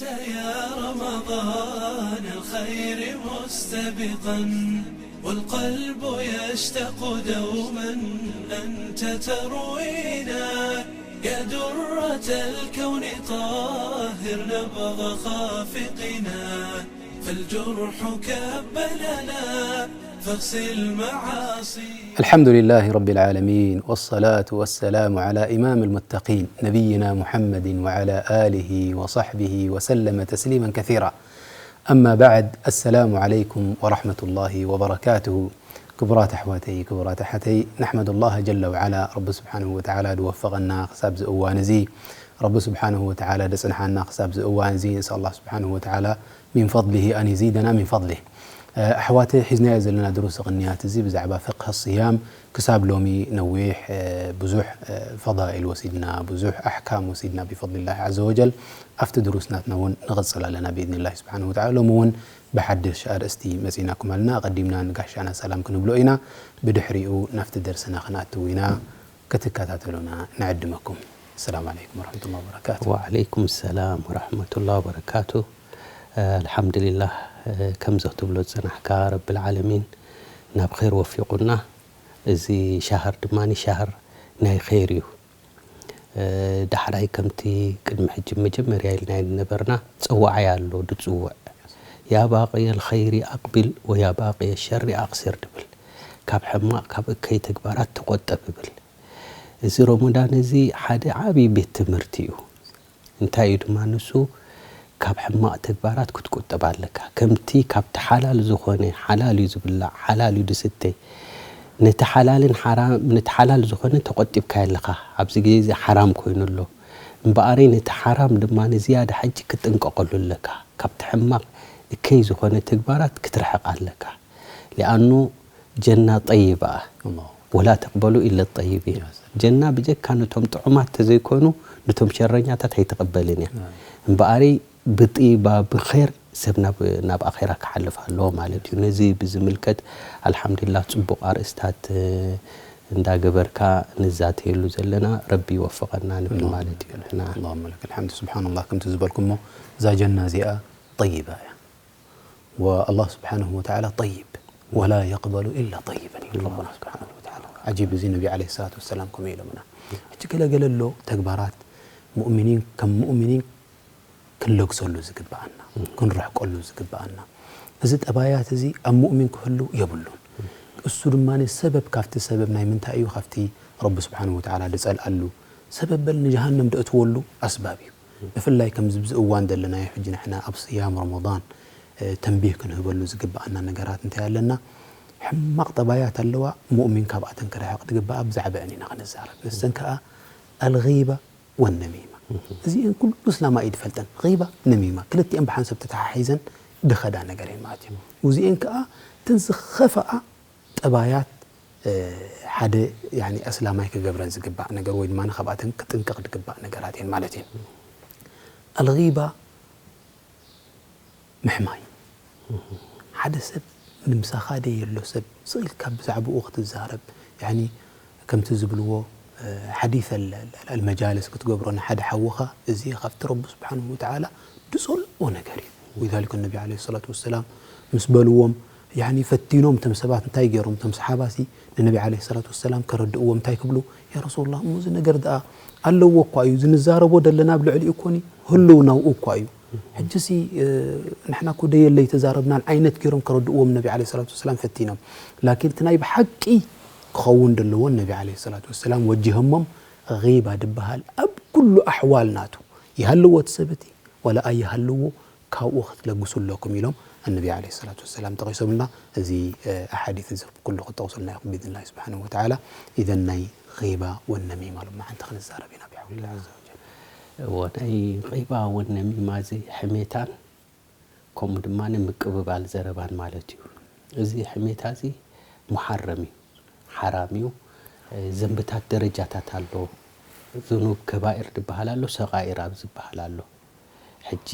يا رمضان الخير مستبقا، والقلب يشتاق دوما أنت تروينا. يا درة الكون طهر نبض خافقنا، فالجرح كب لنا فاغسل معاصينا. الحمد لله رب العالمين، والصلاة والسلام على إمام المتقين نبينا محمد وعلى آله وصحبه وسلم تسليما كثيرا. أما بعد، السلام عليكم ورحمة الله وبركاته. ክቡራት ኣሕዋተይ፣ ክቡራት ኣሓተይ፣ نحمد الله جل وعلا፣ ረቢ ስብሓንሁ ወተዓላ ዝወፈቐና ክሳብ እዚ እዋን እዚ፣ ረቢ ስብሓንሁ ወተዓላ ዘጽንሓና ክሳብ እዚ እዋን እዚ፣ نسأل الله سبحانه وتعالى من فضله أن يزيدنا من فضله። ኣሕዋተይ፣ ሒዝናዮ ዘለና ድሩስ ቅንያት እዚ ብዛዕባ ፍቅህ ስያም ክሳብ ሎሚ ነዊሕ ብዙሕ ፈዳኢል ወሲድና፣ ብዙሕ ኣሕካም ወሲድና ብፈድሊላህ ዓዘ ወጀል። ኣብቲ ድሩስ ናትና እውን ንቕጽል ኣለና ብኢዝኒላህ ስብሓንሁ ወተዓላ። ሎሚ እውን ብሓድሽ ኣርእስቲ መጺእናኩም ኣለና። ኣቐዲምና ንጋሻና ሰላም ክንብሎ ኢና። ብድሕሪኡ ናብቲ ደርስና ክንኣትው ኢና። ክትከታተሉና ንዕድመኩም። السلام عليكم ورحمة الله وبركاته. وعليكم السلام ورحمة الله وبركاته. ኣልሓምዱሊላህ፣ ከምዞ ትብሎ ዝጸናሕካ ረብል ዓለሚን ናብ ኸይር ወፊቑና። እዚ ሻህር ድማ ሻህር ናይ ኸይር እዩ። ዳሕራይ ከምቲ ቅድሚ ሕጂ መጀመርያ ኢልናዮ ዝነበርና፣ ጸዋዓይ ኣሎ ድጽውዕ፣ ያ ባቕየ ልኸይሪ ኣቕቢል ወያ ባቕየ ሸሪ ኣቕሲር ድብል፣ ካብ ሕማቕ ካብ እከይ ተግባራት ተቖጠብ ይብል። እዚ ረመዳን እዚ ሓደ ዓቢ ቤት ትምህርቲ እዩ። እንታይ እዩ ድማ ንሱ? ካብ ሕማቕ ተግባራት ክትቁጠብ ኣለካ። ከምቲ ካብቲ ሓላል ዝኾነ፣ ሓላል እዩ ዝብላዕ፣ ሓላል እዩ ዝስተ፣ ነቲ ሓላልን ሓራም፣ ነቲ ሓላል ዝኾነ ተቆጢብካዮ ኣለኻ። ኣብዚ ግዜ እዚ ሓራም ኮይኑ ኣሎ። እምበኣረይ ነቲ ሓራም ድማ ንዝያዳ ሕጂ ክትጥንቀቐሉ ኣለካ። ካብቲ ሕማቕ እከይ ዝኾነ ተግባራት ክትርሕቕ ኣለካ። ሊኣኑ ጀና ጠይባ እያ። ወላ ተቕበሉ ኢለ ጠይብ እየ። ጀና ብጀካ ነቶም ጥዑማት ተዘይኮኑ ነቶም ሸረኛታት ኣይትቕበልን እያ። እምበኣሪ ብጥይባ ብኸይር ሰብ ናብ ናብ ኣኼራ ክሓልፍ ኣለዎ ማለት እዩ። ነዚ ብዝምልከት ኣልሓምዱሊላህ ጽቡቕ ኣርእስታት እንዳገበርካ ንዛተየሉ ዘለና ረቢ ይወፍቐና ንብል ማለት እዩ። ንሕና اللهم لك الحمد. سبحان الله፣ ከምቲ ዝበልኩሞ እዛ ጀና እዚኣ ጠይባ እያ። والله سبحانه وتعالى طيب ولا يقبل إلا طيبا ይብል ረቡና ስብሓነሁ ወተዓላ። ዓጂብ፣ እዚ ነቢ ዓለይሂ ሰላቱ ወሰላም ከምኡ ኢሎምና። ሕጂ ገለገለ ኣሎ ተግባራት ሙእሚኒን ከም ሙእሚኒን ክንለግሰሉ ዝግብኣና፣ ክንርሕቀሉ ዝግብኣና። እዚ ጠባያት እዚ ኣብ ሙእሚን ክህሉ የብሉን። እሱ ድማ ሰበብ ካብቲ ሰበብ ናይ ምንታይ እዩ? ካብቲ ረቢ ስብሓነሁ ወተዓላ ዝጸልኣሉ ሰበብ በል ንጀሃነም ደእትወሉ ኣስባብ እዩ። ብፍላይ ከምዚ ብዚ እዋን ዘለናዮ ሕጂ ንሕና ኣብ ስያም ረመዳን ተንቢህ ክንህበሉ ዝግብኣና ነገራት እንታይ ኣለና? ሕማቕ ጠባያት ኣለዋ፣ ሙእሚን ካብኣተን ክርሕቕ ዝግብኣ ብዛዕበአን ኢና ክንዛረብ። ንሰን ከኣ ኣልጊባ ወነሚማ። እዚአን ኩሉ እስላማይ እዩ ዝፈልጠን። ጊባ፣ ነሚማ ክልቲአን ብሓንሰብ ተተሓሒዘን ድኸዳ ነገር እየን ማለት እዩ። እዚአን ከኣ እተን ዝኸፍኣ ጠባያት ሓደ ያኒ ኣስላማይ ክገብረን ዝግባእ ነገር ወይ ድማ ካብኣተን ክጥንቀቕ ዝግባእ ነገራት እየን ማለት እዩ። ኣልጊባ ምሕማይ፣ ሓደ ሰብ ንምሳኻ ደየሎ ሰብ ስቕ ኢልካ ብዛዕባኡ ክትዛረብ፣ ያኒ ከምቲ ዝብልዎ ሓዲስ ኣልመጃልስ ክትገብሮ ንሓደ ሓውኻ፣ እዚ ካብቲ ረቢ ስብሓንሁ ወተዓላ ዝጸልኦ ነገር እዩ። ወሊዛሊክ ነቢ ዓለይሂ ሰላቱ ወሰላም ምስ በልዎም፣ ያኒ ፈቲኖም እቶም ሰባት እንታይ ገይሮም? እቶም ሰሓባሲ ንነቢ ዓለይሂ ሰላቱ ወሰላም ከረድእዎም እንታይ ክብሉ? ያ ረሱሉላህ፣ እሞ እዚ ነገር ደኣ ኣለዎ እኳ እዩ፣ ዝንዛረቦ ደለና ኣብ ልዕሊኡ እኮኒ ህልው ናብኡ እኳ እዩ። ሕጂሲ ንሕና እኮ ደየለይ ተዛረብናን ዓይነት ገይሮም ከረድእዎም ነቢ ዓለይሂ ሰላቱ ወሰላም ፈቲኖም። ላኪን እቲ ናይ ብሓቂ ክኸውን ደለዎን ነቢ ዓለይሂ ሰላቱ ወሰላም ወጂሆሞም። ጊባ ድበሃል ኣብ ኩሉ ኣሕዋል ናቱ ይሃለዎ እቲ ሰብ እቲ ዋላ ኣይሃልዎ ካብኡ ክትለግሱ ኣለኩም ኢሎም ኣነቢ ዓለይሂ ሰላቱ ወሰላም ጠቒሶምልና። እዚ ኣሓዲት እዚ ኩሉ ክጠቕሱልና ኢኹም ብኢዝኒላሂ ስብሓነሁ ወተዓላ። ኢዘን ናይ ጊባ ወነሚማ ሎማዓንቲ ክንዛረብ ኢና ብሓውሊላሂ ዐዘ ወጀል። እዎ፣ ናይ ጊባ ወነሚማ እዚ ሕሜታን ከምኡ ድማ ምቅብባል ዘረባን ማለት እዩ። እዚ ሕሜታ እዚ ሙሓረም እዩ፣ ሓራም እዩ። ዘንብታት ደረጃታት ኣለዎ። ዝኑብ ከባኢር ዝበሃል ኣሎ፣ ሰቓኢር ኣብ ዝበሃል ኣሎ። ሕጂ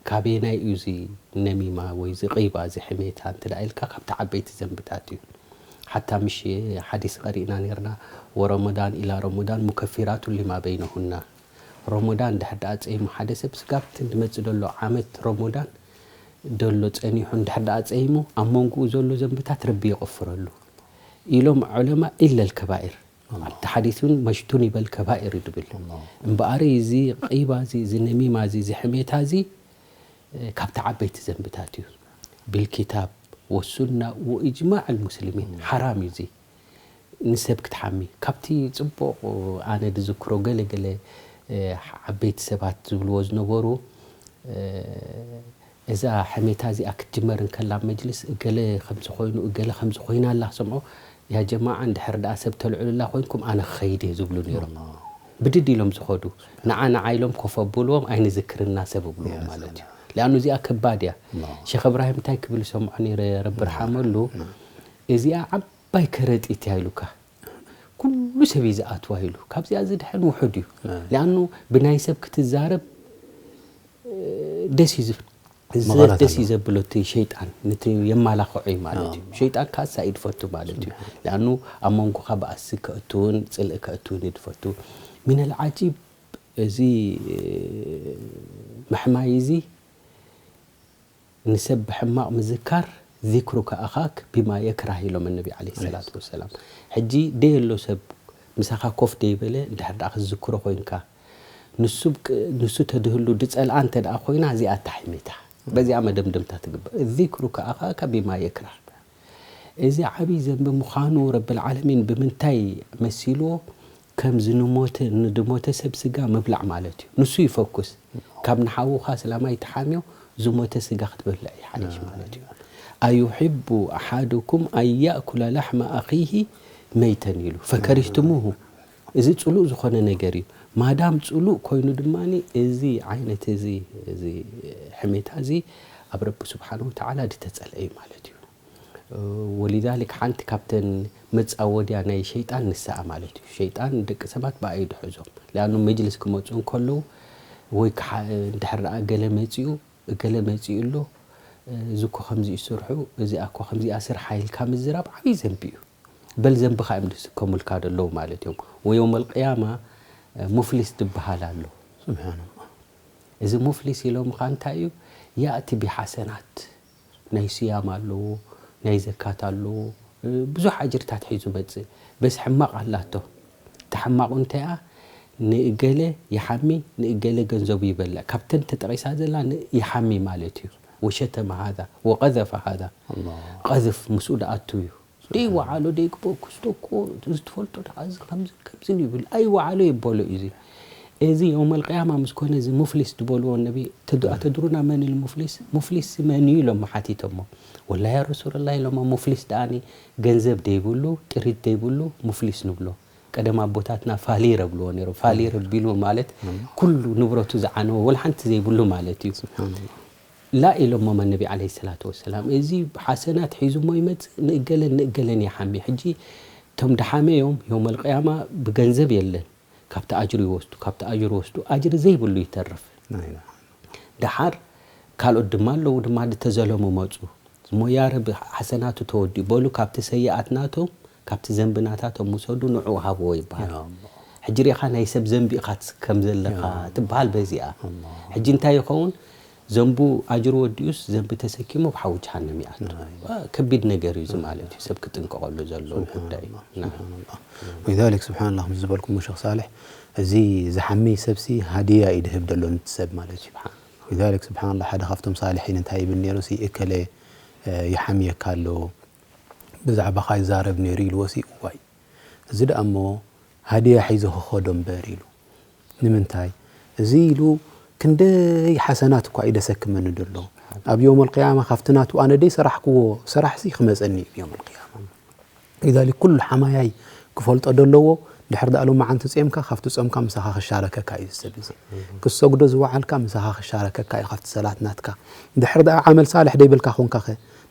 ካበየናይ እዩ እዚ ነሚማ ወይ እዚ ቂባ እዚ ሕሜታ እንተ ደኣ ኢልካ፣ ካብቲ ዓበይቲ ዘንብታት እዩ። ሓታ ምሽ ሓዲስ ቀሪእና ነርና፣ ወረመዳን ኢላ ረመዳን ሙከፊራቱ ሊማ በይነሁና። ረሞዳን ድሕር ደኣ ጸይሙ ሓደ ሰብ ስጋብ እቲ ዝመጽእ ዘሎ ዓመት ረሞዳን ደሎ ጸኒሑ እንድሕር ደኣ ጸይሙ ኣብ መንጎኡ ዘሎ ዘንብታት ረቢ የቐፍረሉ ኢሎም ዑለማ ኢለል ከባኢር ኣብቲ ሓዲስ እውን መሽቱን ይበል ከባኢር እዩ ድብል እምበኣሪ እዚ ቂባ እዚ እዚ ነሚማ እዚ እዚ ሕሜታ እዚ ካብቲ ዓበይቲ ዘንብታት እዩ ብልኪታብ ወሱና ወኢጅማዕ ልሙስሊሚን ሓራም እዩ እዚ ንሰብ ክትሓሚ ካብቲ ጽቡቕ ኣነ ዝዝክሮ ገለ ገለ ዓበይቲ ሰባት ዝብልዎ ዝነበሩ እዛ ሕሜታ እዚኣ ክትጅመር እንከላ መጅልስ እገለ ከምዚ ኮይኑ እገለ ከምዚ ኮይና ኣላ ክሰምዖ ያ ጀማዓ እንድሕር ደኣ ሰብ ተልዕሉላ ኮይንኩም ኣነ ክኸይድ እየ ዝብሉ ነይሮም ብድድ ኢሎም ዝኸዱ ንዓ ንዓ ኢሎም ኮፍ ኣብልዎም ኣይንዝክርና ሰብ እብልዎም ማለት እዩ ሊኣኑ እዚኣ ከባድ እያ ሸኽ እብራሂም እንታይ ክብል ይሰምዖ ነይረ ረቢ ርሓመሉ እዚኣ ዓባይ ከረጢት እያ ኢሉካ ኩሉ ሰብ እዩ ዝኣትዋ ኢሉ ካብዚኣ ዝድሕን ውሑድ እዩ ሊኣኑ ብናይ ሰብ ክትዛረብ ደስ እዩ ዝብል ዘፍ ደስ እዩ ዘብሎ እቲ ሸይጣን ነቲ የማላኽዖ እዩ ማለት እዩ ሸይጣን ካሳ እዩ ድፈቱ ማለት እዩ ሊኣኑ ኣብ መንጎኻ ብኣሲ ከእትውን ፅልኢ ከእትውን እዩ ድፈቱ ሚነል ዓጂብ እዚ ምሕማይ እዚ ንሰብ ብሕማቕ ምዝካር ذكرك أخاك بما يكره ኢሎም ነቢ عليه الصلاة والسلام ሕጂ ደየሎ ሰብ ምሳኻ ኮፍ ደይበለ እንድሕር ደኣ ክትዝክሮ ኮይንካ ንሱ ተድህሉ ድጸልኣ እንተ ደኣ ኮይና እዚኣ ኣታ ሕሜታ በዚኣ መደምደምታ ትግበር ذكرك أخاك بما يكره እዚ ዓብዪ ዘንቢ ምዃኑ ረብል ዓለሚን ብምንታይ መሲልዎ ከም ዝንሞተ ንድሞተ ሰብ ስጋ ምብላዕ ማለት እዩ ንሱ ይፈኩስ ካብ ንሓውኻ ስላማይ ተሓምዮ ዝሞተ ስጋ ክትበልዕ ይሓይሽ ማለት እዩ أيحب أحدكم أن يأكل لحم أخيه ميتا ኢሉ فكرهتموه እዚ ጽሉእ ዝኾነ ነገር እዩ ማዳም ጽሉእ ኮይኑ ድማ እዚ ዓይነት እዚ እዚ ሕሜታ እዚ ኣብ ረቢ ስብሓን ወተዓላ ዝተጸልአ እዩ ማለት እዩ ولذلك ሓንቲ ካብተን መጻወድያ ናይ ሸይጣን ንሳኣ ማለት እዩ ሸይጣን ደቂ ሰባት ብኣይ ድሕዞም ሊኣኑ መጅልስ ክመፁ እንከለዉ ወይ ድሕር ደኣ ገለ መፂኡ እገለ መፂኡ ኣሎ እዚ እኮ ከምዚ ይስርሑ እዚኣ እኮ ከምዚኣ ስርሓ ኢልካ ምዝራብ ዓብዪ ዘንቢ እዩ በል ዘንብኻ እዮም ዝስከሙልካ ዘለዉ ማለት እዮም ወየውም ኣልቅያማ ሙፍሊስ ትበሃል ኣሎ እዚ ሙፍሊስ ኢሎምኻ እንታይ እዩ ያእቲ ቢሓሰናት ናይ ስያም ኣለዎ ናይ ዘካት ኣለዎ ብዙሕ ኣጅርታት ሒዙ መጽእ በስ ሕማቕ ኣላቶ እቲ ሕማቑ እንተይኣ ንእገለ ይሓሚ ንእገለ ገንዘቡ ይበልዕ ካብተን ተጠቒሳ ዘላ ይሓሚ ማለት እዩ ወሸተመ ሃዛ ወቀዘፈ ሃዛ ቀዝፍ ምስኡ ደኣቱ እዩ ደይወዓሎ ደይግበኦ ክስቶ እኮ እዚ ትፈልጦ ደኣ እዚ ከምዚ ከምዚ ይብል ኣይወዓሎ ይበሎ እዩ እዚ እዚ የውመል ቅያማ ምስ ኮነ እዚ ሙፍሊስ ዝበልዎ ነቢ ተድሩና መን ሙፍሊስ ሙፍሊስ መን እዩ ኢሎም ሓቲቶሞ ወላ ያ ረሱሉላ ኢሎሞ ሙፍሊስ ደኣኒ ገንዘብ ደይብሉ ጥሪት ደይብሉ ሙፍሊስ ንብሎ ቀደም ኣቦታትና ፋሊር ኣብልዎ ነይሮም ፋሊር ኣቢሉ ማለት ኩሉ ንብረቱ ዝዓነወ ወላ ሓንቲ ዘይብሉ ማለት እዩ ላ ኢሎሞም ኣነቢ ዓለይሂ ሰላቱ ወሰላም። እዚ ሓሰናት ሒዙሞ ይመጽእ፣ ንእገለን ንእገለን ይሓሚ። ሕጂ እቶም ድሓመዮም የውመል ቅያማ ብገንዘብ የለን፣ ካብቲ ኣጅሩ ይወስዱ፣ ካብቲ ኣጅሩ ይወስዱ፣ ኣጅሪ ዘይብሉ ይተርፍ። ናይ፣ ናይ። ደሓር ካልኦት ድማ ኣለዉ ድማ ዝተዘለሙ መጹ። እሞ ያ ረቢ ሓሰናቱ ተወዲኡ በሉ ካብቲ ሰይኣት ናቶም ካብቲ ዘንቢ ናታቶም ውሰዱ ንዑ ሃብዎ ይበሃል። ያ ኣላህ። ሕጂ ሪኢኻ ናይ ሰብ ዘንቢ ኢኻ ትስከም ዘለኻ ያ። ትበሃል በዚኣ። ኣላህ። ሕጂ እንታይ ይኸውን? ዘንቡ ኣጅሩ ወዲኡስ ዘንቢ ተሰኪሙ ኣብ ሓዊ ጀሃነም ይኣቱ። ኣይዋ። ከቢድ ነገር እዩ እዚ ማለት እዩ። ሰብ ክጥንቀቐሉ ዘለዎ ጉዳይ እዩ። ሱብሓነላህ፣ ና። ሱብሓነላህ። ወሊዛሊክ ሱብሓነላህ ምስ ዝበልኩሞ ሸኽ ሳልሕ፣ እዚ ዝሓሚ ሰብሲ ሃድያ እዩ ድህብ ደሎ ነቲ ሰብ ማለት እዩ። ሱብሓን። ወሊዛሊክ ሱብሓነላህ ሓደ ካብቶም ሳልሒን እንታይ ይብል ነይሩ ሲ እከለ፣ እ፣ ይሓምየካ ኣሎ፣ ብዛዕባኻ ይዛረብ ነይሩ ኢልዎ ሲ እዋይ፣ እዚ ደኣ እሞ ሃድያ ሒዘ ክኸዶ እምበር ኢሉ። ንምንታይ? እዚ ኢሉ ክንደይ ሓሰናት እኳ እዩ ደሰክመኒ ደሎ። ኣብ የውመል ቅያማ ካብቲ ናቱ ኣነ ደይ ሰራሕክዎ ሰራሕሲ ክመጸኒ እዩ የውመል ቅያማ። ሊዛሊክ ኩሉ ሓማያይ ክፈልጦ ደለዎ፣ ድሕር ደኣ ሎማዓንቲ ጾምካ ካብቲ ጾምካ ምሳኻ ክሻረከካ እዩ እዚ ሰብ እዚ። ክትሰግዶ ዝወዓልካ ምሳኻ ክሻረከካ እዩ ካብቲ ሰላት ናትካ። ድሕር ደኣ ዓመል ሳልሕ ደይብልካ ኮንካኸ?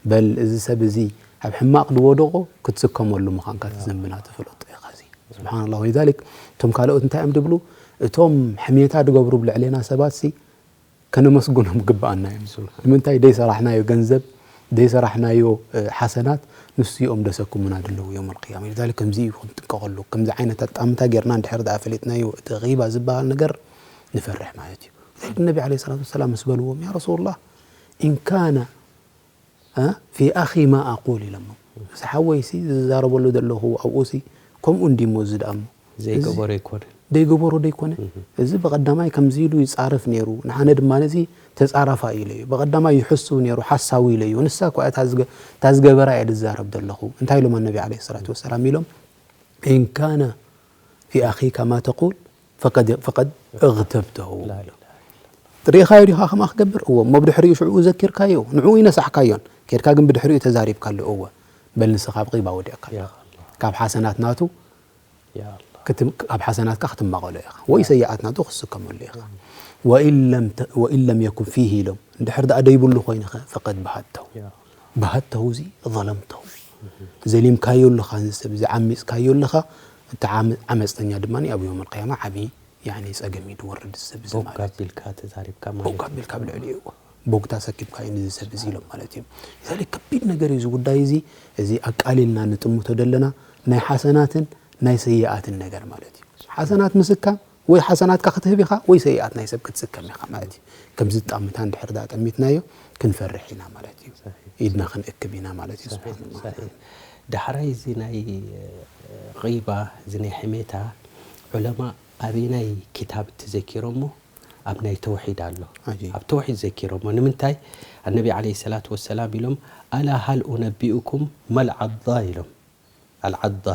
በል እዚ ሰብ እዚ ኣብ ሕማቕ ዝወደቖ ክትስከመሉ ምዃንካ እቲ ዘንቢ ናቱ ፍለጦ ኢኻ እዚ። ሱብሓነላህ። ወሊዛሊክ እቶም ካልኦት እንታይ እዮም ድብሉ? እቶም ሕሜታ ድገብሩ ብልዕሌና ሰባትሲ ከነመስግኖም ግብኣና እዮም። ሱብሓን። ንምንታይ? ደይሰራሕናዮ ገንዘብ፣ ደይሰራሕናዮ፣ እ፣ ሓሰናት ንሱ እዮም ደሰኩሙና ደለዉ የውመል ቅያማ። ወሊዛሊክ ከምዚ እዩ ክንጥንቀቐሉ። ከምዚ ዓይነት ኣጣምታ ጌርና እንድሕር ደኣ ፈሊጥናዮ፣ እቲ ጊባ ዝበሃል ነገር ንፈርሕ ማለት እዩ። ነቢ ዓለይሂ ሰላቱ ወሰላም ምስ በልዎም፣ ያ ረሱሉላህ፣ ኢን ካነ ፊ ኣኺ ማ ኣቁል ኢሎሞ። እዚ ሓወይሲ ዝዛረበሉ ዘለኹ ኣብኡሲ ከምኡ እንዲሞ እዚ ደኣሞ ዘይገበሮ ኣይኮነን። ዘይገበሮ ዶ ኣይኮነ? እዚ ብቐዳማይ ከምዚ ኢሉ ይጻረፍ ነይሩ፣ ንሓነ ድማ ነዚ ተጻራፋ ኢለ እዩ። ብቐዳማይ ይሕስው ነይሩ፣ ሓሳዊ ኢለ እዩ። ንሳ እኳ እታ ዝገ-፣ እታ ዝገበራ እየ ዝዛረብ ዘለኹ። እንታይ ኢሎም ኣነቢ ዓለይሂ ሰላቱ ወሰላም ኢሎም? ኢን ካነ ፊ ኣኺካ ማ ተቁል ፈቀድ፣ ፈቀድ እግተብተሁ። ላ ኢላሃ ኢላላህ። ርኢኻዮ ዲኻ ከምኣ ክገብር? እወ። እሞ ብድሕሪኡ ሽዑ ዘኪርካዮ፣ ንዕኡ ይነሳሕካዮን፣ ኬድካ ግን ብድሕሪኡ ተዛሪብካሉ። እወ። በል ንስኻ ኣብ ቂባ ወዲቕካ ያ ኣለኻ። ኣላህ። ካብ ሓሰናት ናቱ ያ ኣላህ። ክትም-፣ ካብ ሓሰናትካ ክትማቐሎ ኢኻ። ወይ ያ። ሰይኣት ናቱ ክትስከመሉ ኢኻ። ወኢን ለም ተ-፣ ወኢን ለም የኩን ፊሂ ኢሎም፣ እንድሕር ደኣ ደይብሉ ኮይንኸ ፈቀድ በሃተሁ። ያ። በሃተሁ እዚ ዘለምተሁ። ዘሊምካዮ ኣለኻ፣ እዚ ሰብ እዚ ዓሚጽካዮ ኣለኻ፣ እቲ ዓመ-፣ ዓመጽተኛ ድማ ኣብ የውመል ቅያማ ዓቢ፣ ያኒ፣ ጸገም እዩ ዝወርድ እዚ ሰብ እዚ ቦግ ማለት እዩ። ኣቢልካ ተዛሪብካ ማለት ቦግ እዩ። ኣቢልካ ኣብ ልዕሊኡ፣ ቦግ ተሰኪምካዮ ነዚ ሰብ እዚ ኢሎም ማለት እዩ። ዛሊክ ከቢድ ነገር እዩ እዚ ጉዳይ እዚ። እዚ ኣቃሊልና ንጥምቶ ዘለና ናይ ሓሰናትን ናይ ሰይኣትን ነገር ማለት እዩ። ሓሰናት ምስካም ወይ ሓሰናትካ ክትህብ ኢኻ ወይ ሰይኣት ናይ ሰብ ክትስከም ኢኻ ማለት እዩ። ከምዚ ጣምታ እንድሕር ደኣ ጠሚትናዮ ክንፈርሕ ኢና ማለት እዩ። ሰሒሕ። ኢድና ክንእክብ ኢና ማለት እዩ። ሰሒሕ፣ ስብሓን ኣላህ። ሰሒሕ። ዳሕራይ እዚ ናይ፣ እ፣ ቂባ፣ እዚ ናይ ሕሜታ ዑለማ ኣበይናይ ኪታብ ተዘኪሮሞ? ኣብ ናይ ተውሒድ ኣሎ። ዓጂብ። ኣብ ተውሒድ ዘኪሮሞ። ንምንታይ? ኣነቢ ዓለይሂ ሰላቱ ወሰላም ኢሎም፣ ኣላ ሃል ኡነቢኡኩም መል ዓዳ ኢሎም። ኣልዓዳ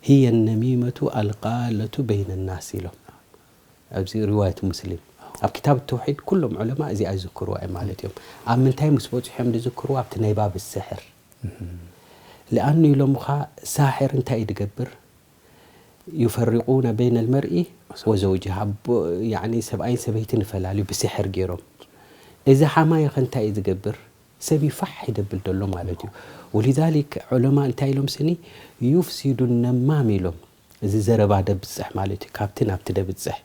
ሂየ ነሚመቱ ኣልቃለቱ በይነ ናስ ኢሎም። ኣብዚ ሪዋየት ሙስሊም። ኣብ ኪታብ ተውሒድ ኩሎም ዑለማ እዚኣ ይዝክርዋ እዮም ማለት እዮም። ኣብ ምንታይ ምስ በጽሑ እዮም ዝዝክርዋ? ኣብቲ ናይ ባብ ስሕር። እም። ለኣኑ ኢሎምኻ ሳሕር እንታይ እዩ ዝገብር? ዩፈሪቁነ በይነ ልመርኢ ወዘውጅሃ። ኣቦ-፣ ያዕኒ ሰብኣይን ሰበይትን ይፈላልዩ ብስሕር ገይሮም። እዚ ሓማይኸ እንታይ እዩ ዝገብር? ሰብ እዩ ፋሕ ይደብል ዘሎ ማለት እዩ። ወሊዛሊክ ዑለማ እንታይ ኢሎም ስኒ? ዩፍሲዱ ነማም ኢሎም። እዚ ዘረባ ደብጽሕ ማለት እዩ። ካብቲ ናብቲ ደብጽሕ።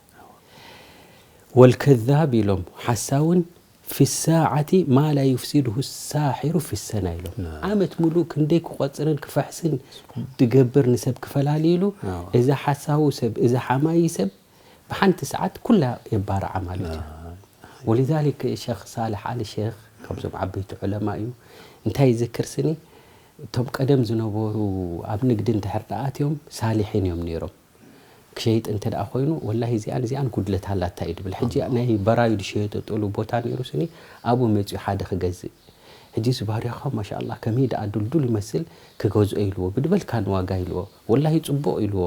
ወልከዛብ ኢሎም፣ ሓሳውን ፊ ሳዓቲ ማ ላ ዩፍሲድሁ ሳሒሩ ፊ ሰና ኢሎም። ናም። ዓመት ሙሉእ ክንደይ ክቆጽርን ክፈሕስን ድገብር ንሰብ ክፈላልይሉ፣ ኣዎ። እዚ ሓሳዊ ሰብ፣ እዚ ሓማዪ ሰብ ብሓንቲ ሰዓት ኩላ የባርዓ ማለት እዩ። ናም። ወሊዛሊክ ሸኽ ሳልሕ ዓሊ ሸኽ ካብዞም ዓበይቲ ዑለማ እዩ። እንታይ ይዝክር ስኒ? እቶም ቀደም ዝነበሩ ኣብ ንግዲ እንድሕር ደኣ ኣትዮም ሳሊሒን እዮም ነይሮም። ክሸይጥ እንተ ደኣ ኮይኑ፣ ወላሂ እዚኣን እዚኣን ጉድለት ኣላታ እዩ ድብል። ሕጂ ናይ በራዩ ዝሸየጠሉ ቦታ ነይሩ ስኒ፣ ኣብኡ መጺኡ ሓደ ክገዝእ። ሕጂ እዚ ባርያኻ ማሻኣላህ ከመይ ደኣ ዱልዱል ይመስል፣ ክገዝኦ ኢልዎ፣ ብድበልካኒ ዋጋ ኢልዎ፣ ወላሂ ጽቡቕ ኢልዎ።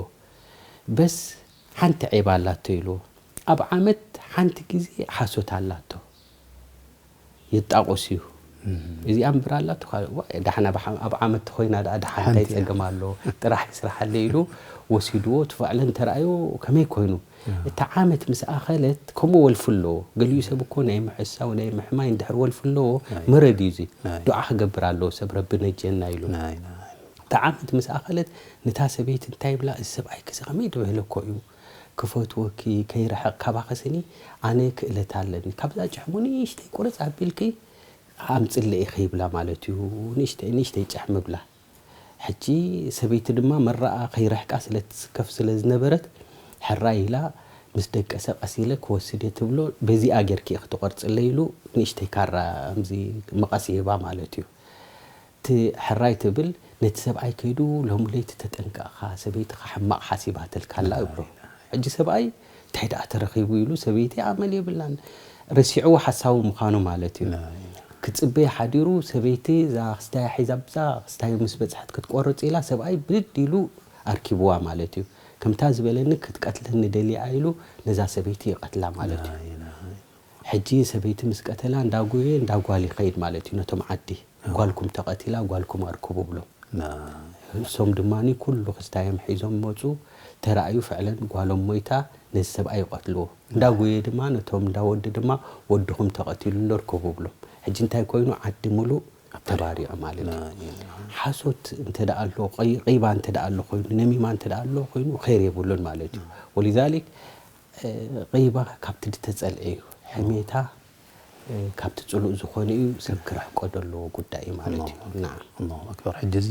በስ ሓንቲ ዒብ ኣላቶ ኢልዎ። ኣብ ዓመት ሓንቲ ግዜ ሓሶት ኣላቶ። ይጣቆስ እዩ። እም። እዚኣ እምበር ኣላቶ፣ ዋ፣ ዳሕና ብሓ-፣ ኣብ ዓመት ተኾይና ደኣ ደሓን ሓንቲ እንታይ እያ። ጸገም ኣሎ? ጥራሕ ይስርሓለይ ኢሉ ወሲድዎ፣ እቲ ፈዕለን ተራእዮ ከመይ ኮይኑ? እም። እታ ዓመት ምስ ኣኸለት፣ ከምኡ ወልፊ ኣለዎ። ገሊኡ ሰብ እኮ ናይ ምሕሳው፣ ናይ ምሕማይ እንድሕር ወልፊ ኣለዎ፣ ኣይ። መረድ እዩ እዚ። ኣይ። ዱዓ ክገብር ኣለዎ ሰብ፣ ረቢ ነጀና ኢሉ። ናይ፣ ናይ። እታ ዓመት ምስ ኣኸለት፣ ነታ ሰበይቲ እንታይ ይብላ? እዚ ሰብኣይኪ እዚ ከመይ ዝበለ እኮ እዩ? ክፈትወኪ፣ ከይርሕቕ ካባኺ ስኒ ኣነ ክእለት ኣለኒ። ካብዛ ጭሕሙ ንእሽተይ ቁርጽ ኣቢልኪ ኣምጽለይ ኢኺ ይብላ ማለት እዩ። ንእሽተይ፣ ንእሽተይ ጭሕሚ ይብላ። ሕጂ ሰበይቲ ድማ መረኣ ከይርሕቃ ስለ ትስከፍ ስለ ዝነበረት፣ ሕራይ ኢላ ምስ ደቀሰ ቀስ ኢለ ክወስድ እየ ትብሎ። በዚኣ ጌርኪ ኢኺ ትቆርጽለይ ኢሉ ንእሽተይ ካራ፣ ከምዚ መቐስ ይህባ ማለት እዩ። እቲ ሕራይ ትብል፣ ነቲ ሰብኣይ ከይዱ፣ "ሎሚ ለይቲ ተጠንቀቕኻ፣ ሰበይትኻ ሕማቕ ሓሲባትልካ ኣላ" ይብሎ። ሕጂ ሰብኣይ፣ "እንታይ ደኣ ተረኺቡ?" ኢሉ፣ ሰበይቲ ኣመል የብላን። ረሲዕዎ ሓሳዊ ምዃኑ ማለት እዩ። ናይ። ክጽበይ ሓዲሩ፣ ሰበይቲ እዛ ክስታያ ሒዛ፣ ብዛ ክስታዩ ምስ በጽሐት ክትቆርጽ ኢላ፣ ሰብኣይ ብድድ ኢሉ ኣርኪብዋ ማለት እዩ። "ከምታ ዝበለኒ ክትቀትለኒ ደልያ" ኢሉ፣ ነዛ ሰበይቲ ይቐትላ ማለት እዩ። ናይ፣ ናይ። ሕጂ ሰበይቲ ምስ ቀተላ፣ እንዳጎየ፣ እንዳጓል ይኸይድ ማለት እዩ፣ ነቶም ዓዲ። ጓልኩም ተቐቲላ፣ ጓልኩም ኣርክቡ ብሎም። ና። እሶም ድማ ኩሉ ክስታዮም ሒዞም መጹ። ተራእዩ፣ ፍዕለን ጓሎም ሞይታ፣ ነዚ ሰብኣይ ይቐትልዎ። እንዳጎየ ድማ ነቶም እንዳወዲ ድማ፣ "ወድኹም ተቐቲሉ ኣሎ፣ ርከቡ" ብሎም። ሕጂ እንታይ ኮይኑ? ዓዲ ምሉእ ተባሪዑ ማለት እዩ። ላ ኢላሃ። ሓሶት እንተ ደኣ ኣሎ፣ ቀይ-፣ ቂባ እንተ ደኣ ኣሎ ኮይኑ፣ ነሚማ እንተ ደኣ ኣሎ ኮይኑ፣ ኸይር የብሉን ማለት እዩ። ወሊዛሊክ፣ እ፣ ቂባ ካብቲ ዝተጸልዐ እዩ። ሕሜታ፣ እ፣ ካብቲ ጽሉእ ዝኾነ እዩ፣ ሰብ ክርሕቆ ዘለዎ ጉዳይ እዩ ማለት እዩ። ኣላሁ ኣክበር። ናዓ። ኣላሁ ኣክበር። ሕጂ እዚ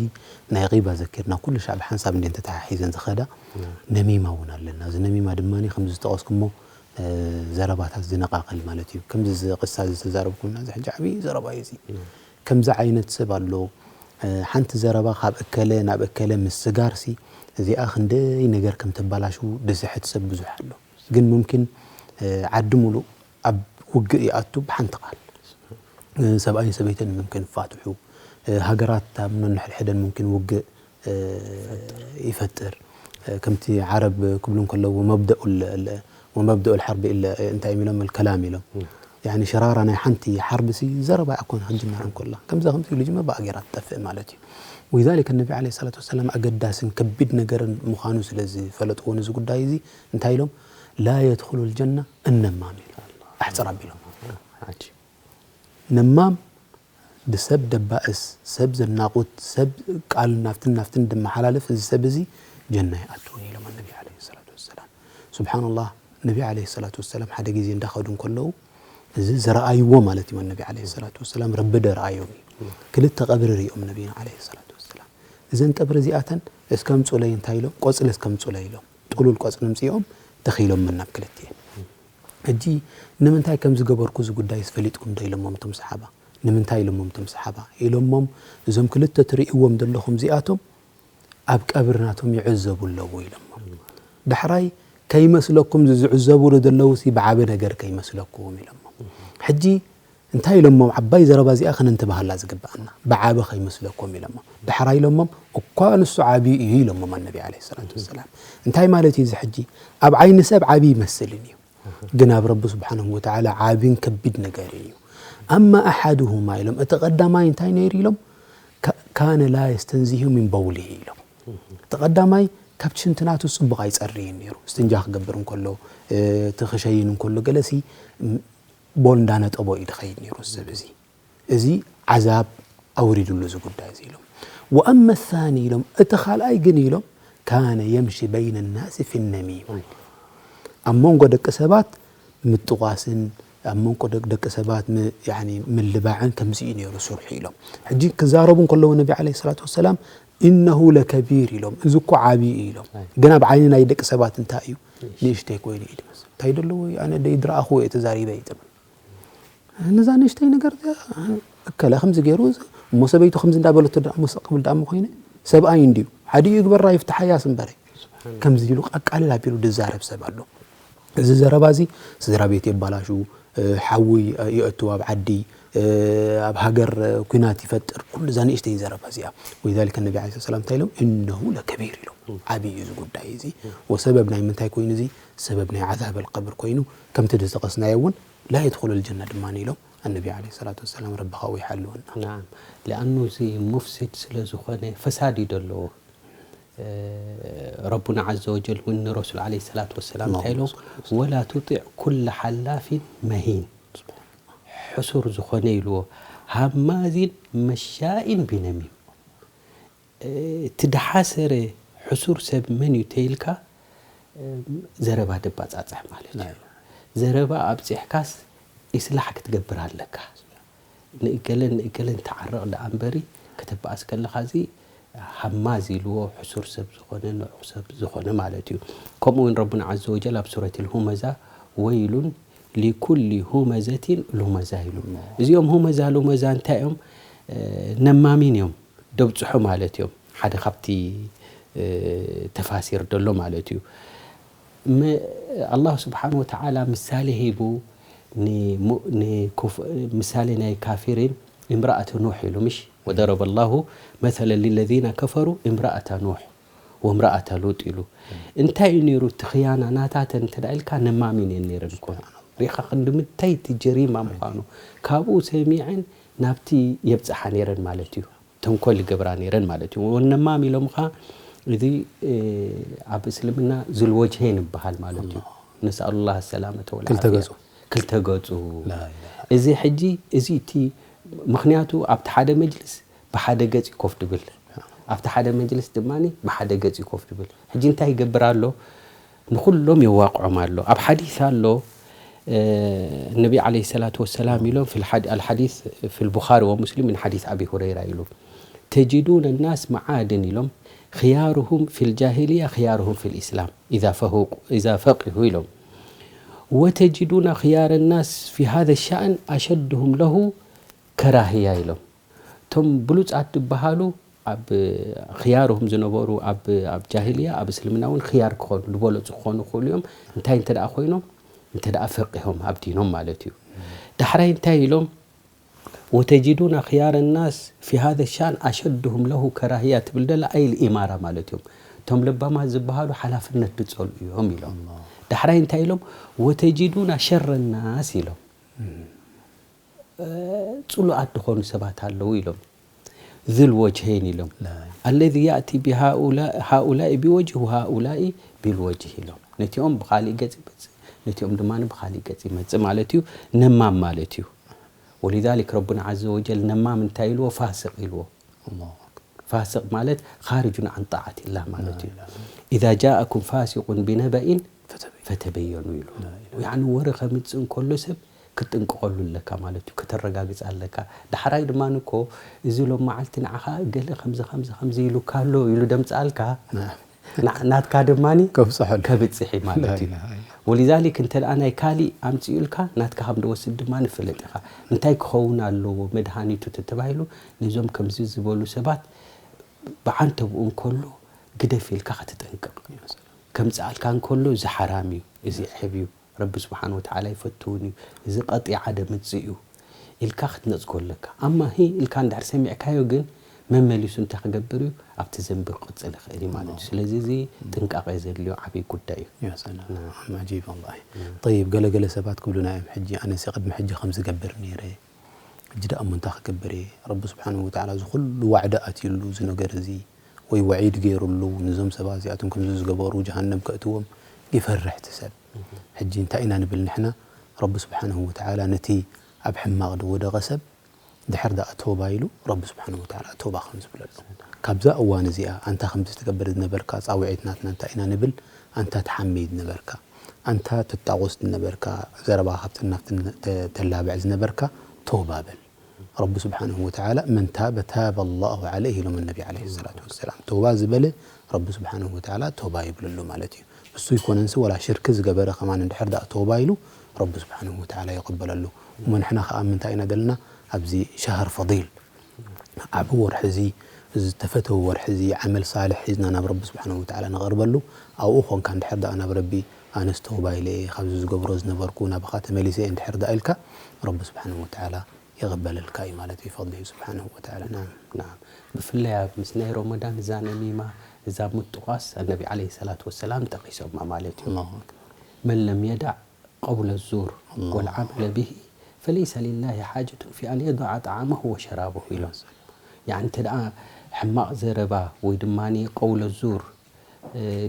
ናይ ቂባ ዘኪርና፣ ኩሉ ሻዕ ብሓንሳብ እንድየን ተተሓሒዘን ዝኸዳ፣ ናዓ። ነሚማ እውን ኣለና። እዚ ነሚማ ድማ ከምዚ ዝጠቐስኩሞ፣ ዘረባታት ዝነቃቀል ማለት እዩ። ከምዚ እዚ ቅሳ ዝተዛረብኩምና እዚ ሕጂ ዓብዪ ዘረባ እዩ እዚ። ከምዚ ዓይነት ሰብ ኣሎ። ሓንቲ ዘረባ ካብ እከለ ናብ እከለ ምስጋርሲ እዚኣ ክንደይ ነገር ከም ተባላሽው ድስሕት ሰብ ብዙሕ ኣሎ። ግን ሙምኪን ዓዲ ሙሉእ ኣብ ውግእ ይኣቱ ብሓንቲ ቃል። ሰብኣይን ሰበይትን ሙምኪን ይፋትሑ። ሃገራት ኣብ ነንሕድሕደን ሙምኪን ውግእ ይፈጥር። ከምቲ ዓረብ ክብሉ እንከለዉ መብደኡ ወመብደኡ ልሓርቢ እንታይ ኢሎም ከላም ኢሎም። ያኒ ሸራራ ናይ ሓንቲ ሓርብሲ ዘረባ እያ ኮነ ክትጅመር እንከላ ከምዛ ከምዚ ኢሉ ጅመር ብኣጌራ ትጠፍእ ማለት እዩ። ወሊዛሊክ ነቢ ዓለይሂ ሰላቱ ወሰላም ኣገዳስን ከቢድ ነገርን ምዃኑ ስለ ዝፈለጥዎ ነዚ ጉዳይ እዚ እንታይ ኢሎም ላ የድኹሉ ልጀና እነማም ኢሎም ኣሕፅር ኣቢሎም። ነማም ብሰብ ደባእስ ሰብ ዘናቑት ሰብ ቃል ናፍትን ናፍትን ድመሓላልፍ እዚ ሰብ እዚ ጀና ይኣትውን ኢሎም ነቢ ዓለይሂ ሰላቱ ወሰላም። ሱብሓነላህ ነቢ ዓለይሂ ሰላቱ ወሰላም ሓደ ግዜ እንዳኸዱ እንከለዉ እዚ ዝረኣይዎ ማለት እዩ ነቢ ዓለይሂ ሰላቱ ወሰላም ረቢ ደረኣዮም እዩ። ክልተ ቀብሪ ሪኦም ነቢና ዓለይሂ ሰላቱ ወሰላም። እዘን ቀብሪ እዚኣተን እስከምፁለይ እንታይ ኢሎም ቆፅሊ እስከምፁለይ ኢሎም ጥሉል ቆፅሊ ምፅኦም ተኺሎመን ናብ ክልቲኤን። ሕጂ ንምንታይ ከም ዝገበርኩ እዚ ጉዳይ ፈሊጥኩም ዶ ኢሎሞም እቶም ሰሓባ። ንምንታይ ኢሎሞም እቶም ሰሓባ ኢሎሞም እዞም ክልተ ትርእይዎም ዘለኹም እዚኣቶም ኣብ ቀብሪ ናቶም ይዕዘቡ ኣለዉ ኢሎሞም። ዳሕራይ ከይመስለኩም እዚ ዝዕዘቡ ዶ ዘለዉ ሲ ብዓቢ ነገር ከይመስለኩም ኢሎሞም። ሕጂ እንታይ ኢሎሞም ዓባይ ዘረባ እዚኣ ከነንትባሃላ ዝግብኣና ብዓቢ ከይመስለኩም ኢሎሞም። ዳሕራይ ኢሎሞም እኳ ንሱ ዓቢ እዩ ኢሎሞም ኣነቢ ዓለይሂ ሰላቱ ወሰላም። እንታይ ማለት እዩ እዚ ሕጂ ኣብ ዓይኒ ሰብ ዓቢ ይመስልን እዩ ግን ኣብ ረቢ ስብሓንሁ ወተዓላ ዓብን ከቢድ ነገርን እዩ። ኣማ ኣሓድሁማ ኢሎም እቲ ቀዳማይ እንታይ ነይሩ ኢሎም ካነ ላ የስተንዚሁ ሚን በውሊሂ ኢሎም። እቲ ቀዳማይ ካብቲ ሽንቲ ናቱ ፅቡቕ ኣይፀርይን ነይሩ። እስትንጃ ክገብር እንከሎ እቲ ክሸይን እንከሎ ገለሲ ቦል እንዳነጠቦ እዩ ድኸይድ ነይሩ ሰብ እዚ። እዚ ዓዛብ ኣውሪድሉ እዚ ጉዳይ እዚ ኢሎም። ወኣመ ሳኒ ኢሎም እቲ ካልኣይ ግን ኢሎም ካነ የምሺ በይነ ናሲ ፊ ነሚማ ኣብ መንጎ ደቂ ሰባት ምጥቋስን ኣብ መንጎ ደቂ ሰባት ምልባዕን ከምዚ እዩ ነይሩ ስርሑ ኢሎም። ሕጂ ክዛረቡ እንከለዉ ነቢ ዓለይሂ ሰላቱ ወሰላም ኢነሁ ለከቢር ኢሎም እዚ እኮ ዓብዪ እዩ ኢሎም። ግን ኣብ ዓይኒ ናይ ደቂ ሰባት እንታይ እዩ ንእሽተይ ኮይኑ እዩ ድመስል። እንታይ ደለዎ ኣነ ደይ ድረኣኽዎ እየ ተዛሪበ እዩ ትብል። ነዛ ንእሽተይ ነገር እዚኣ እከለ ከምዚ ገይሩ እሞ ሰበይቱ ከምዚ እንዳበለቶ ደኣ መስተቕብል ደኣ እሞ ኮይነ ሰብኣይ እንድዩ ሓዲኡ ይግበራ ይፍትሓያስ እምበረ ከምዚ ኢሉ ኣቃልል ኣቢሉ ድዛረብ ሰብ ኣሎ። እዚ ዘረባ እዚ ስድራ ቤት የባላሹ፣ ሓዊ ይእቱ ኣብ ዓዲ፣ ኣብ ሃገር ኩናት ይፈጥር። ኩሉ እዛ ንእሽተይ ዘረባ እዚኣ ወሊዛሊከ ነቢ ዓለይሂ ሰላም እንታይ ኢሎም እነሁ ለከቢር ኢሎም። ዓብዪ እዩ እዚ ጉዳይ እዚ ወሰበብ ናይ ምንታይ ኮይኑ እዚ ሰበብ ናይ ዓዛብ ኣልቀብር ኮይኑ ከምቲ ዝጠቐስናዮ እውን ላ የድኹሉ ልጀና ድማ ኢሎም ኣነቢ ዓለይሂ ሰላቱ ወሰላም ረቢ ካብኡ ይሓልወና። ናዓም ሊኣኑ እዚ ሙፍሲድ ስለ ዝኾነ ፈሳድ እዩ ደለዎ። ረቡና ዓዘ ወጀል እውን ንረሱል ዓለይሂ ሰላቱ ወሰላም እንታይ ኢሎም ወላ ቱጢዕ ኩለ ሓላፊን መሂን ሕሱር ዝኾነ ኢልዎ ሃማዚን መሻኢን ቢነሚም እቲ ድሓሰረ ሕሱር ሰብ መን እዩ ተይልካ ዘረባ ደባፃፅሕ ማለት እዩ። ዘረባ ኣብፂሕካስ ኢስላሕ ክትገብር ኣለካ። ንእገለን ንእገለን ተዓረቕ ደኣ እምበሪ ከተባእስ ከለኻ እዚ ሃማዝ ኢልዎ ሕሱር ሰብ ዝኾነ ንዑቕ ሰብ ዝኾነ ማለት እዩ። ከምኡ እውን ረቡና ዓዘ ወጀል ኣብ ሱረት ልሁመዛ ወይሉን ሊኩሊ ሁመዘቲን ሉመዛ ኢሉ። እዚኦም ሁመዛ ሉመዛ እንታይ እዮም? ነማሚን እዮም። ደብፅሑ ማለት እዮም። ሓደ ካብቲ ተፋሲር ደሎ ማለት እዩ። ኣላህ ስብሓን ወተዓላ ምሳሌ ሂቡ ምሳሌ ናይ ካፊሪን እምራእተ ኑሕ ኢሉ ምሽ ወደረበ ላሁ መሰለ ሊለዚነ ከፈሩ እምራእተ ኑሕ ወምራእተ ሉጥ ኢሉ እንታይ እዩ ነይሩ እቲ ክያና ናታተን እንተ ኢልካ ነማሚን እየን ነይረን እኮ ሪኻ ክንዲ ምታይ እቲ ጀሪማ ምዃኑ ካብኡ ሰሚዐን ናብቲ የብፅሓ ነይረን ማለት እዩ ተንኮል ይገብራ ነይረን ማለት እዩ። ወነማም ኢሎም ኸዓ እዚ ኣብ እስልምና ዙልወጅሀይን ይበሃል ማለት እዩ። ነስኣሉላህ ሰላመተ ወልዓፍያ። ክልተ ገጹ። ክልተ ገጹ። እዚ ሕጂ እዚ እቲ ምኽንያቱ ኣብቲ ሓደ መጅልስ ብሓደ ገጽ እዩ ኮፍ ድብል ኣብቲ ሓደ መጅልስ ድማ ብሓደ ገጽ እዩ ኮፍ ድብል። ሕጂ እንታይ ይገብር ኣሎ? ንኹሎም የዋቕዖም ኣሎ። ኣብ ሓዲስ ኣሎ ነቢ ዓለይሂ ሰላቱ ወሰላም ኢሎም في الحديث في البخاري ومسلم من حديث أبي هريرة ኢሉ تجدون الناس معادن ኢሎም خيارهم في الجاهلية خيارهم في الإسلام إذا فهو إذا فقهوا ኢሎም وتجدون خيار الناس في هذا الشأن أشدهم له كراهية ኢሎም። እቶም ብሉጻት ዝበሃሉ ኣብ ኽያርሁም ዝነበሩ ኣብ ኣብ ጃሂልያ ኣብ እስልምና እውን ኽያር ክኾኑ ዝበለጹ ክኾኑ ይኽእሉ እዮም። እንታይ እንተ ደኣ ኮይኖም እንተ ደኣ ፈቂሆም ኣብ ዲኖም ማለት እዩ። ዳሕራይ እንታይ ኢሎም? وتجدون خيار الناس في هذا الشأن أشدهم له كراهية ትብል ደላ ኣይል ኢማራ ማለት እዮም። እቶም ለባማት ዝበሃሉ ሓላፍነት ዝጸልኡ እዮም ኢሎም። ዳሕራይ እንታይ ኢሎም? وتجدون شر الناس ኢሎም። ጽሉኣት ዝኾኑ ሰባት ኣለዉ ኢሎም። ذو الوجهين ኢሎም። الذي يأتي بهؤلاء هؤلاء بوجه وهؤلاء بالوجه ኢሎም። ነቲኦም ብኻሊእ ገጽ ይመጽእ፣ ነቲኦም ድማ ብኻሊእ ገጽ ይመጽእ ማለት እዩ። ነማም ማለት እዩ። ولذلك ربنا عز وجل ነማም እንታይ ኢልዎ? ፋስቕ ኢልዎ። ፋስቕ ማለት خارج عن طاعة الله ማለት እዩ። إذا جاءكم فاسق بنبأ فتبينوا ኢሉ። ያኒ ወረ ከምጽእ እንከሎ ሰብ ክትጥንቀቐሉ ኣለካ ማለት እዩ፣ ከተረጋግጽ ኣለካ። ዳሕራይ ድማ እኮ እዚ ሎም መዓልቲ ንዓኻ ገለ ከምዚ ከምዚ ከምዚ ኢሉካ ኣሎ ኢሉ ደምጽኣልካ፣ ና- ናትካ ድማ ከብጽሐሉ። ከብጽሕ እዩ ማለት እዩ። ولذلك እንተ ደኣ ናይ ካሊእ ኣምጽኡልካ ናትካ ከም ደወስድ ድማ ንፍለጥ ኢኻ። እንታይ ክኸውን ኣለዎ መድሃኒቱ ተተባሂሉ ነዞም ከምዚ ዝበሉ ሰባት ብዓንተብኡ እንከሎ ግደፍ ኢልካ ክትጥንቀቕ። ከምጽኣልካ እንከሎ እዚ ሓራም እዩ፣ እዚ ዕብ እዩ፣ ረቢ ስብሓን ወተዓላ ይፈትውን እዩ፣ እዚ ቀጢዓ ደምጽእ እዩ ኢልካ ክትነጽጎ ኣለካ። ኣማ ሂ ኢልካ እንድሕር ሰሚዕካዮ ግን መመሊሱ እንታይ ክገብር እዩ? ኣብቲ ዘንቢ ክቕጽል ይኽእል እዩ ማለት እዩ። ስለዚ እዚ ጥንቃቐ ዘድልዮ ዓብዪ ጉዳይ እዩ። ያ ሰላም። ዓም ዓጂብ ወላሂ። ጠይብ፣ ገለገለ ሰባት ክብሉና እዮም፣ ሕጂ ኣነሲ ቅድሚ ሕጂ ከም ዝገብር ነይረ፣ ሕጂ ደኣ እሞ እንታይ ክገብር እየ? ረቢ ስብሓንሁ ወተዓላ እዚ ኩሉ ዋዕዳ ኣትዩሉ እዚ ነገር እዚ ወይ ወዒድ ገይሩሉ፣ ንዞም ሰባት እዚኣቶም ከምዚ ዝገበሩ ጀሃነም ከእትዎም ይፈርሕ እቲ ሰብ። ሕጂ እንታይ ኢና ንብል ንሕና? ረቢ ስብሓንሁ ወተዓላ ነቲ ኣብ ሕማቕ ዝወደቐ ሰብ ድሕር ደኣ ተውባ ኢሉ ረቢ ስብሓንሁ ወተዓላ ተውባ ከም ዝብለሉ። ካብዛ እዋን እዚኣ ኣንታ ከምዚ ትገብር ዝነበርካ ጻውዒት ናትና እንታይ ኢና ንብል? ኣንታ ትሓሚ ዝነበርካ፣ ኣንታ ትጣቑስ ዝነበርካ፣ ዘረባ ካብትን ናብትን ተ- ተላብዕ ዝነበርካ ተውባ በል። ረቢ ስብሓንሁ ወተዓላ መን ታበ ታበ ላሁ ዓለይህ ኢሎም ነቢ ዓለይሂ ሰላቱ ወሰላም። ተውባ ዝበለ ረቢ ስብሓንሁ ወተዓላ ተውባ ይብለሉ ማለት እዩ። እሱ ይኮነንሲ ወላ ሽርኪ ዝገበረ ከማን እንድሕር ደኣ ተውባ ኢሉ ረቢ ስብሓንሁ ወተዓላ ይቕበለሉ። እሞ ንሕና ከኣ ምንታይ ኢና ዘለና ኣብዚ ሸሃር ፈዲል ዓቢ ወርሒ እዚ ዝተፈተወ ወርሒ እዚ ዓመል ሳልሕ ሒዝና ናብ ረቢ ስብሓንሁ ወተዓላ ንቐርበሉ። ኣብኡ ኾንካ እንድሕር ደኣ ናብ ረቢ ኣነስ ተውባ ኢለ እየ ካብዚ ዝገብሮ ዝነበርኩ ናባኻ ተመሊሰ እየ እንድሕር ደኣ ኢልካ ረቢ ስብሓንሁ ወተዓላ ይቕበለልካ እዩ ማለት እዩ ብፈድሊሂ ስብሓንሁ ወተዓላ። ናም ናም ብፍላይ ኣብ ምስ ናይ ሮመዳን እዛ ነሚማ እዛ ምጥቋስ ኣነቢ ዓለይሂ ሰላቱ ወሰላም ጠቒሶማ ማለት እዩ። ኣላሁ ኣክበር። መን ለም የዳዕ ቀውለ ዙር ኣላሁ ወልዓመለ ብሂ ፈለይሰ ሊላሂ ሓጀቱን ፊ ኣን የዳዓ ጣዓመሁ ወሸራበሁ ኢሎም። ያኒ እንተ ደኣ ሕማቕ ዘረባ ወይ ድማ ቀውለ ዙር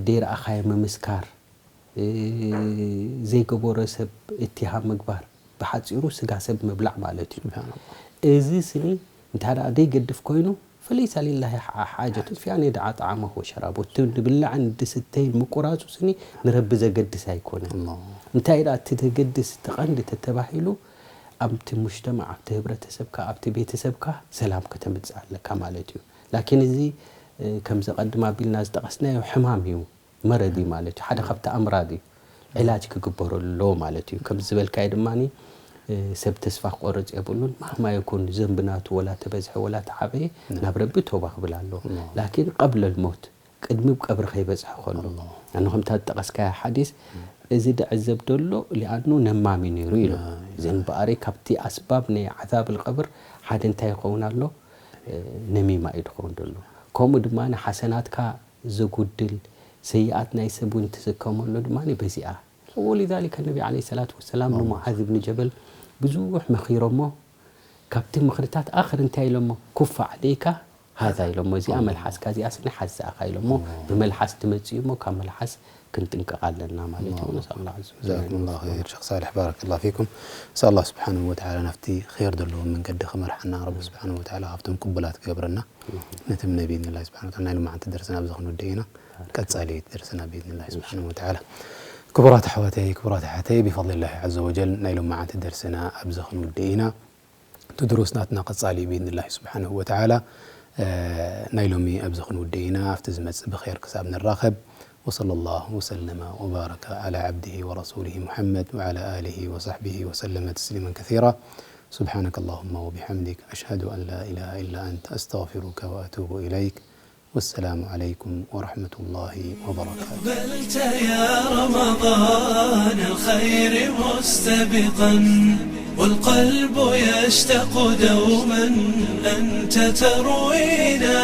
ደይረኣኻዮ ምምስካር ዘይገበሮ ሰብ እትሃም ምግባር፣ ብሓጺሩ ስጋ ሰብ ምብላዕ ማለት እዩ። ስብሓንላህ። እዚ ስኒ እንተ ደኣ ዘይገድፍ ኮይኑ፣ ፈለይሰ ሊላሂ ሓ- ሓጀቱን ፊ ኣን የድዓ ጣዓመሁ ወሸራቡ። እቲ ንብላዕን ንድስተይን ምቁራጹ ስኒ ንረቢ ዘገድስ ኣይኮነን። ኣላህ። እንታይ ደኣ እቲ ዘገድስ እቲ ቀንዲ ተተባሂሉ ኣብቲ ሙጅተማዕ፣ ኣብቲ ህብረተሰብካ፣ ኣብቲ ቤተሰብካ ሰላም ከተምጽእ ኣለካ ማለት እዩ። ላኪን እዚ እ፣ ከምዚ ቀድም ኣቢልና ዝጠቐስናዮ ሕማም እዩ። መረዲ ማለት እዩ። ሓደ ካብቲ ኣምራዲ ዕላጅ ክግበረሉ ኣለዎ ማለት እዩ። ከም ዝበልካዮ ድማ ሰብ ተስፋ ክቆርጽ የብሉን። ማህማ የኩን ዘንቢ ናቱ ወላ ተበዝሐ ወላ ተዓበየ ናብ ረቢ ተውባ ክብል ኣለዎ። ላኪን ቀብለ ልሞት ቅድሚ ቀብሪ ከይበጽሐ ከሎ ኣነ ከምታ ዝጠቐስካያ ሓዲስ እዚ ድዕዘብ ደሎ ሊኣኑ ነማሚ ነይሩ ኢሉ ዘንቢ ኣሪ ካብቲ ኣስባብ ናይ ዓዛብ ልቀብር ሓደ እንታይ ይኸውን ኣሎ? ነሚማ እዩ ድኸውን ደሎ። ከምኡ ድማ ንሓሰናትካ ዘጉድል ሰይኣት ናይ ሰብ እውን ትስከመሉ ድማ በዚኣ። ወሊዛሊከ ነቢ ዓለይሂ ሰላቱ ወሰላም ንሙዓዝ ብን ጀበል ብዙሕ መኺሮሞ ካብቲ ምኽርታት ኣኽር እንታይ ኢሎሞ? ኩፈ ዓለይካ ሃዛ ኢሎሞ። እዚኣ መልሓስካ እዚኣ ስኒ ሓዛእኻ ኢሎሞ። ብመልሓስ ትመጽእ እሞ ካብ መልሓስ ክንጥንቀቕ ኣለና ማለት እዩ። ነስኣሉላህ ዐዘ ወጀል። ጀዛኩም ላሁ ኸይር ሸኽ ሳልሕ ባረከላሁ ፊኩም። ነስኣሉላህ ስብሓንሁ ወተዓላ ናብቲ ኸይር ዘለዎ መንገዲ ክመርሓና ረቢ ስብሓንሁ ወተዓላ ካብቶም ቅቡላት ክገብረና። ነቲ እምነ ብኢዝኒላሂ ስብሓን ወተዓላ ናይ ሎማዓንቲ ደርስና ኣብዚ ክንውድእ ኢና። ቀጻሊ ደርስና ብኢዝኒላሂ ስብሓን ወተዓላ። ክቡራት ኣሕዋተይ፣ ክቡራት ኣሓተይ፣ ብፈድሊላሂ ዐዘ ወጀል ናይ ሎማዓንቲ ደርስና ኣብዚ ክንውድእ ኢና። እቲ ድሩስ ናትና ቀጻሊ እዩ ብኢዝኒላሂ ስብሓን ወተዓላ። እ፣ ናይ ሎሚ ኣብዚ ክንውድእ ኢና። ኣብቲ ዝመጽእ ብኸይር ክሳብ ንራኸብ። وصلى الله وسلم وبارك على عبده ورسوله محمد وعلى آله وصحبه وسلم تسليما كثيرا. سبحانك اللهم وبحمدك، أشهد أن لا إله إلا أنت، أستغفرك وأتوب إليك. والسلام عليكم ورحمة الله وبركاته. أقبلت يا رمضان الخير مستبقا، والقلب يشتاق دوما أنت تروينا.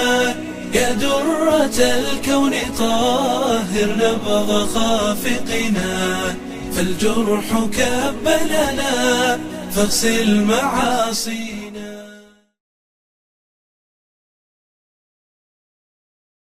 يا درة الكون طهر نبض خافقنا، فالجرح كب لنا فاغسل معاصينا.